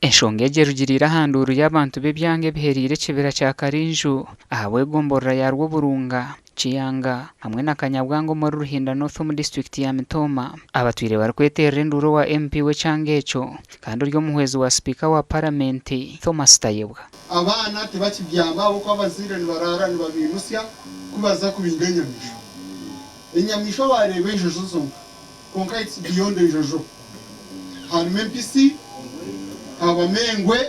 Enshonga egi erugiriire aha nduuru y'abantu b'ebyanga ebihereire ekibira kya Karinju ahabw'egomborora ya Rwoburunga, Kiyanga hamwe na Kanyabwanga omuri Ruhinda North omu disiturikiti ya Mitooma abatwire barikweterera enduuru owa MP w'ekyanga ekyo kandi ori omuhwezi wa sipiika wa Paramenti, Thomas Tayebwa. Abaana tibakibyama ahabw'okuba abazaire nibaraara nibabaimutsya ku baza kubinga enyamaishwa. Enyamaishwa waareeba enjojo zonka Kwonka it's beyond enjojo. Harimu empisi, habamu engwe,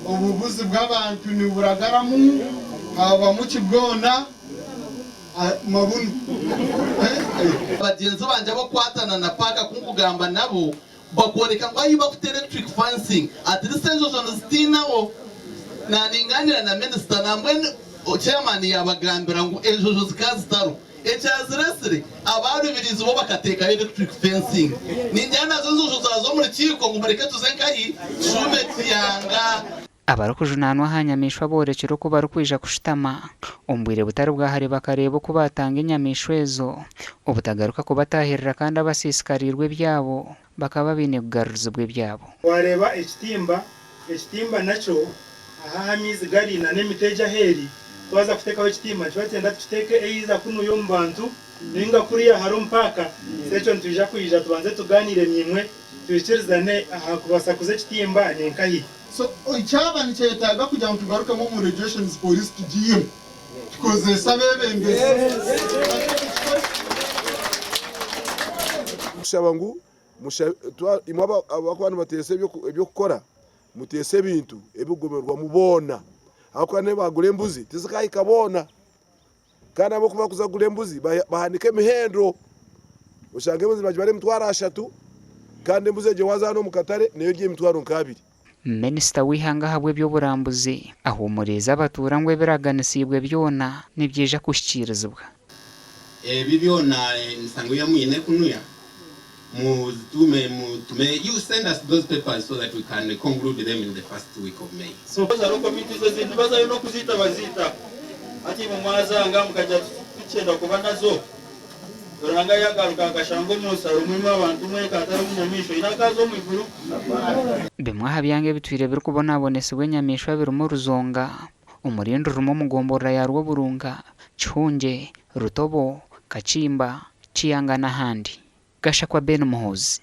obubuzi bw'abantu niburagaramu, habamu ki bwona, mabunu. Bagyenzi bangye abakukwatana na paaka ku nkugamba nabo bakworeka ngu ahi bakuta electric fencing at least enjojo nizitiinaho. Naninganira na minisita nambwenu chairman yabagambira ngu enjojo zikaba zitariho. Ekyaziretsire, abaarubiriizi bo bakateekayo electric fencing. Ningira nazo enjojo zaaza omu rukiiko ngu mureke tuze nkahi tushuume Kiyanga. Abarikujunaanwa aha nyamaishwa boorekire oku barikwija kushutama omu bwire butari bwa hare bakareeba oku baatanga enyamaishwa ezo obutagaruka kubataahirira kandi abasiisikariirwe ebyabo bakaba baine kugarurizibwa ebyabo. Wareeba ekitimba, ekitimba nakyo aha ahu amaizi gari na n'emiti egi ahu eri, twaza kuteekaho ekitimba nikiba nikyenda tukiteeke either kunuya omu bantu nainga kuriya hare omu paaka, so ekyo nitwija kwija tubanze tugaaniire naimwe twikirizane aha kubaasa kuza ekitimba ni nkahi. So kyaba nikyetaaga kugira ngu tugarukemu omu regulations police tugiihemu tukozese abeebembezi tukikore. Nkushaba ngu imwe abarikuba nibateesa eby'okukora muteese ebintu ebirikugoberwamu boona ahabw'okuba n'ebi baagura embuzi tizikaahika boona kandi ahabw'okuba barikuza kugura embuzi bahanika emihendo oshange embuzi nibagibara emitwaro ashatu kandi embuzi egyo waaza hanu omu katare neyo eri emitwaro nk'abiri. Minisita w'eihanga ahabw'eby'oburambuzi ahuumuriize abatuura ngu ebiraganisiibwe byona nibyija kuhikiirizibwa. Ebi byona emisango eyi mwine kunuya muzitume mutume you send us those papers so that we can conclude them in the first week of May. Hariho committees ezindi bazayo n'okuziita baziita. Hati imwe mwazanga mukagira tuti titukyenda kuba nazo. Ruhanga yagaruka akashanga omunsi harimu imwe abantu mwenka hatarimu nyamaishwa. Oine akaaza omu iguru? Bimwe aha byanga ebitwire birikubonabonesibwa enyamaishwa birimu Ruzonga, omuri Nduruma omu gomborora ya Rwoburunga, Kihungye, Rutobo, Kakimba, Kiyanga n'ahandi. Gashakwa Ben Muhoozi.